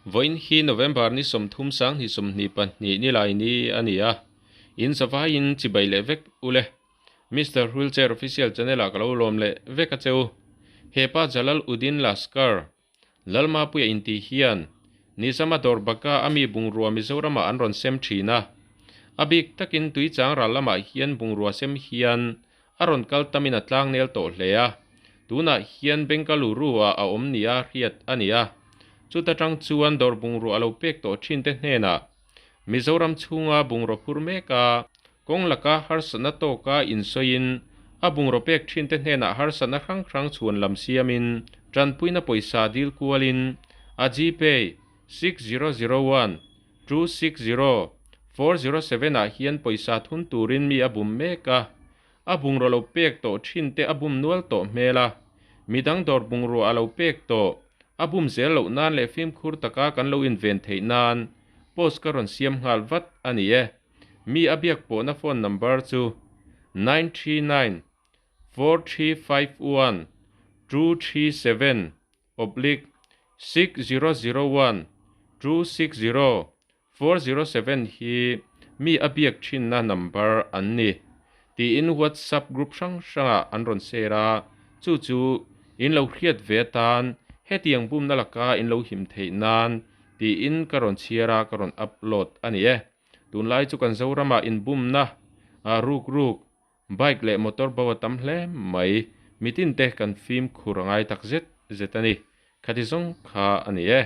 Vawiin hi November ni 30 2022 Nilaini a ni a, in zavaiin chibai leh vek ule. Mister Wheelchair Official channel ah ka lo lawm leh vek a che u. Hepa Jalal Uddin Laskar, Lalmapuia inti hian Nizama Dawrbaka a mi bungrua Mizoramah an rawn sem thin a. A bik takin Tuichang ral lamah hian bungrua sem hian a rawn kal tamin a tlangnel tawh hle a. Tunah hian Bengaluru-ah a awm nia hriat a ni a. Chuta tang chuan dawr bungrua a lo pek tawh thinte hnenah Mizoram chhunga bungraw phur mek a, kawng laka harsatna tawka insawiin a bungraw pek thinte hnenah harsatna hrang hrang chhuan lam siamin tanpuina pawisa dil kualin a Gpay 6001 260 407 ah hian pawisa thun turin mi a bum mek a, a bungraw lo pek tawh thinte a bum nual tawh hmel a, midang dawr bungrua a lo pek tawh a bum zel loh nan leh fimkhur taka kan lo inven theih nan post ka rawn siam nghal vat a ni e. Mi a biak pawhna phone number chu 939 4351 237 oblique 6001 260 407 hi mi a biak thinna number an ni tiin WhatsApp group hrang hrangah an rawn share a, chu chu in lo hriat ve atan hetiang bumna laka in lo him theih nan tiin ka rawn chhiar a, ka rawn upload a ni e. Tunlai chu kan Zoramah inbumna ruk ruk Bike leh motor bo a tam hle mai. Mitin te kan fimkhur a ngai tak zet zet a ni. Khati zawng kha a ni e.